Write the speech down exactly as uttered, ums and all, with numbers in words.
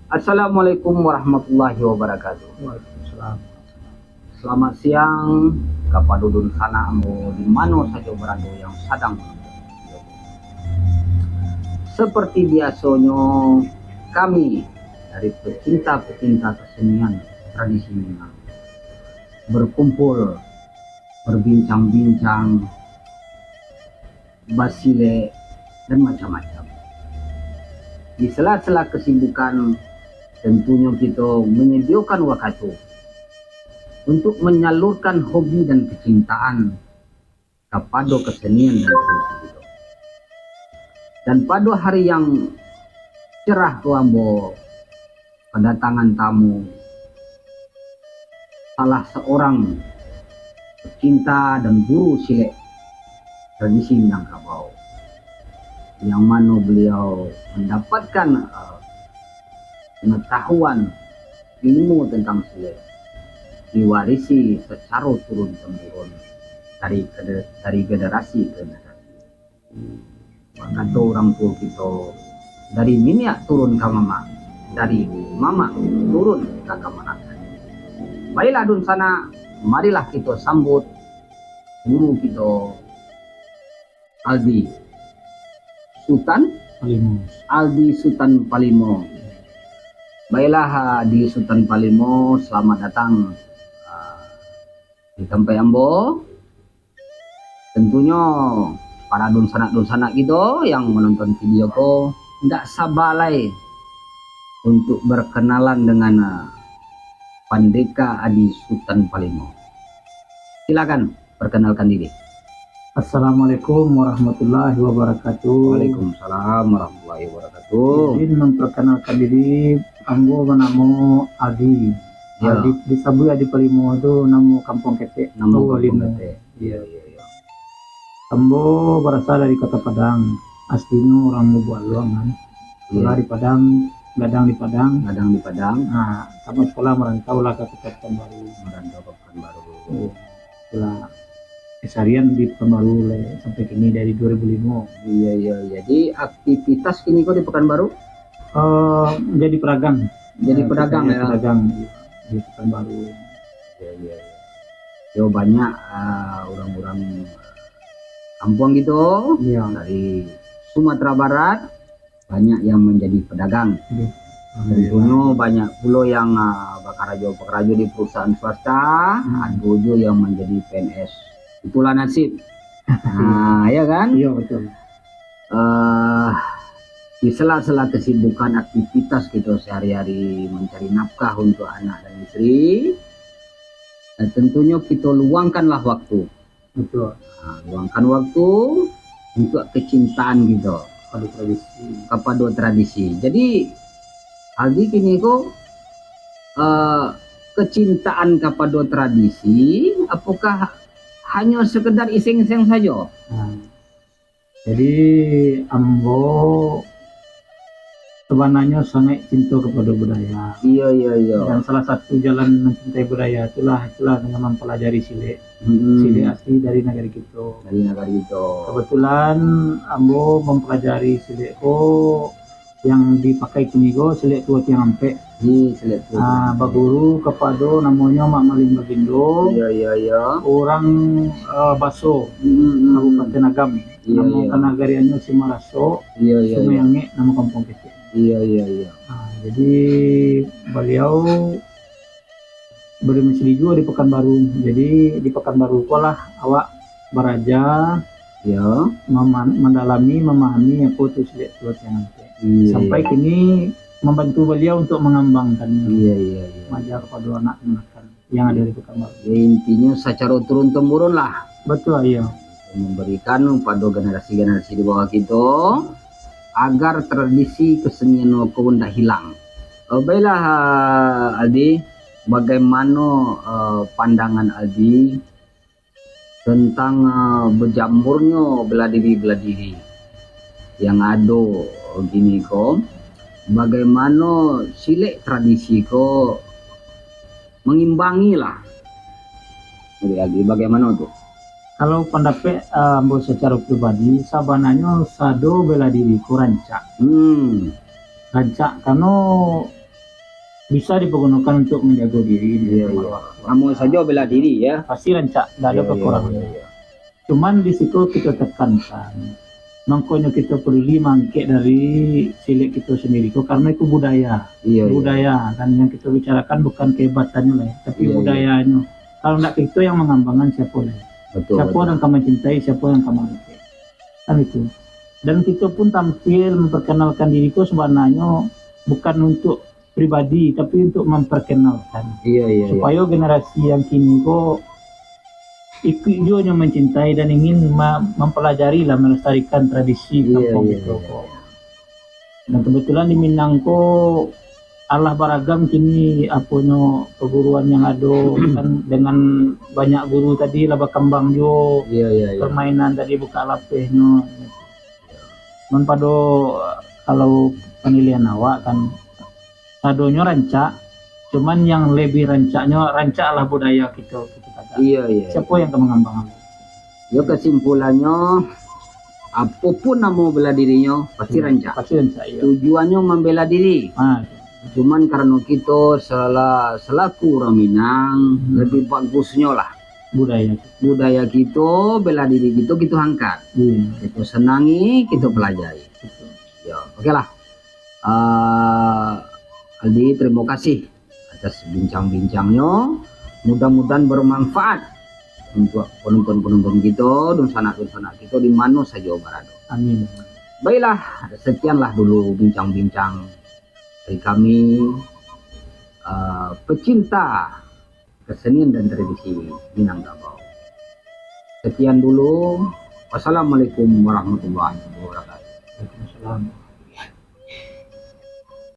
Assalamualaikum warahmatullahi wabarakatuh. Waalaikumsalam. Selamat siang kapado dunsanak ambo di mano sajo barado yang sadang. Seperti biasonyo, kami dari pecinta-pecinta kesenian tradisi Minang berkumpul, berbincang-bincang, basilek, dan macam-macam. Di sela-sela kesibukan, tentunyo kito menyediakan wakatu untuk menyalurkan hobi dan kecintaan kapado kesenian dan tradisi kito. Dan pado hari yang cerah tu, ambo kadatangan tamu, salah seorang pecinta dan guru silek tradisi Minangkabau, yang mano beliau mendapatkan, eh, pengetahuan ilmu tentang silek diwarisi secara turun-temurun dari kede-, dari generasi ke generasi. Bak kato urang tuo kito, dari niniak turun ka mamak, dari mamak turun ka kamanakan. Baiklah dunsanak, marilah kito sambut guru kito, Aldi Sutan Palimo. Aldi Sutan Palimo. Baiklah, Aldi Sutan Palimo, selamat datang, ah, di tampek ambo. Tentunyo, para dunsanak-dunsanak kito yang manonton video ko, ndak saba lai untuk berkenalan dengan, ah, Pandeka Aldi Sutan Palimo. Silakan perkenalkan diri. Assalamualaikum warahmatullahi wabarakatuh. Waalaikumsalam warahmatullahi wabarakatuh. Izin memperkenalkan diri, ambo banamo Aldi. Ya. Aldi, disabuik Aldi Palimo tu namo kampuang ketek. Namo kampuang ketek. Iya. Iya, iya. Ambo barasal dari Kota Padang. Aslinyo urang Lubuak Aluang kan. Iya. Sekolah di Padang, gadang di Padang. Gadang di Padang. Nah, tamat sekolah merantau lah ka Kota Pekanbaru. Merantau ka Pekanbaru. Iya. Setelah keseharian di Pekanbaru lah sampai kini dari dua ribu lima. Iya, iya. Jadi aktivitas kini ko di Pekanbaru? Eh, jadi pedagang. Jadi pedagang, ya? Pedagang di Pekanbaru. Iya, iya, iya. Yo, banyak, ah, urang-urang kampuang gitu, iya, dari Sumatera Barat, banyak yang menjadi pedagang. Iya. Tentunyo banyak pulo yang, ah, bakarajo-bakarajo di perusahaan swasta, hmm, ado juo yang menjadi P N S. Itulah nasib. Nah, ya kan? Iya, betul. Eh, di sela-sela kesibukan aktivitas kito sehari-hari mencari nafkah untuk anak dan isteri, eh, tentunyo kito luangkanlah waktu. Betul. Nah, luangkan waktu untuk kecintaan kito kapado tradisi. Kapado tradisi. Jadi, Aldi kini ko, eh, kecintaan kapado tradisi, apakah hanyo sekedar iseng-iseng sajo? Nah, jadi, ambo sabananyo sangaik cinto kapado budaya. Iya, iya, iya. Dan salah satu jalan mencintai budaya itulah, itulah dengan mempelajari silek. Mm-mm. Silek asli dari nagari kito. Dari nagari kito. Kebetulan, ambo mempelajari silek ko yang dipakai kini ko, silek tuo tiang ampek. Iya, silek tuo tiang ampek. Ah, baguru kapado namonyo Mak Malin Bagindo. Iya, iya, iya. Urang, eh, Baso, mm-mm, Kabupaten Agam. Iya, namo, iya, kanagariannyo Simaraso, iya, iya, Sungai, iya, Angek, namo kampuang ketek. Iya, iya, iya. Ah, jadi, baliau berdomisili juo di Pekanbaru. Jadi, di Pekanbaru ko lah awak baraja, ya, meman-, mandalami, mamahami apo tu silek tuo tiang ampek. Iya, sampai, iya, kini mambantu baliau untuk mangambangkannyo. Iya, iya, iya. Maaja kapado anak kamanakan yang ado di Pekanbaru. Ya, intinyo sacaro turun-temurun lah. Betul, iya. Memberikan pado generasi-generasi di bawah kito, agar tradisi kesenian wokon ndak hilang. Eh, baiklah, eh, Aldi, bagaimana, eh, pandangan Aldi tentang, eh, bejamurnyo bela diri-bela diri yang ado kini ko? Bagaimana silek tradisi ko mengimbangi lah. Jadi, Aldi, bagaimana tu? Kalau pandapek, eh, ambo sacaro pribadi, sabananyo sado bela diri ko rancak. Hmm. Rancak, karano, bisa dipagunokan untuk manjago diri. Iyo, iyo. Namo sajo bela diri, yo. Pasti rancak, ndak ado kakurangan. Iyo, iyo, iyo. Cuman di siko kito tekankan, mangkonyo kito paduli maangkek dari silik kito sandiri ko, karano itu budaya. Iyo, iyo. Budaya kan yang kito bicarakan bukan kehebatannyo lai, tapi iyo, iyo, budayanyo. Kalau ndak kito yang mangambangkan, siapo lai? Betul, siapo betul. Yang ka mancintai, siapo yang ka maangkek? Kan itu. Dan kito pun tampil memperkenalkan diri ko sabananyo bukan untuk pribadi, tapi untuk memperkenalkan. Iyo, iyo, iyo. Supayo generasi yang kini ko ikuik juo nyo mencintai dan ingin ma-, mempelajari lah, melestarikan tradisi, iyo, kampung iyo, kito iyo, ko. Dan kebetulan di Minang ko alah baragam kini aponyo perguruan yang ado, kan, dengan banyak guru tadi lah bakambang juo. Iyo, iyo, iyo. Permainan tadi buka lapehnyo. Cuman pado, kalau panilaian awak kan, sadonyo rancak, cuman yang lebih rancaknyo, rancaklah budaya kito, kito tagak. Iyo, iyo. Siapo yang ka mangambangkan? Yo, kesimpulannyo, apo pun namo bela dirinyo, pasti Hmm, rancak. Pasti rancak, iyo. Tujuannyo mambela diri. Ah. Cuman karano kito sela-, selaku urang Minang, Hmm. lebih bagusnyo lah budaya kito. Budaya kito, bela diri kito, kito angkat. Iyo. Kito senangi, kito pelajari. Betul. Yo, oke lah. Ah, Aldi, terima kasih atas bincang-bincangnya. Mudah-mudahan bermanfaat untuk penonton-penonton kita, dunsanak-dunsanak kita di mana saja berada. Amin. Baiklah, sekianlah dulu bincang-bincang dari kami, ah, pecinta kesenian dan tradisi Minangkabau. Sekian dulu. Wassalamualaikum warahmatullahi wabarakatuh. Waalaikumsalam.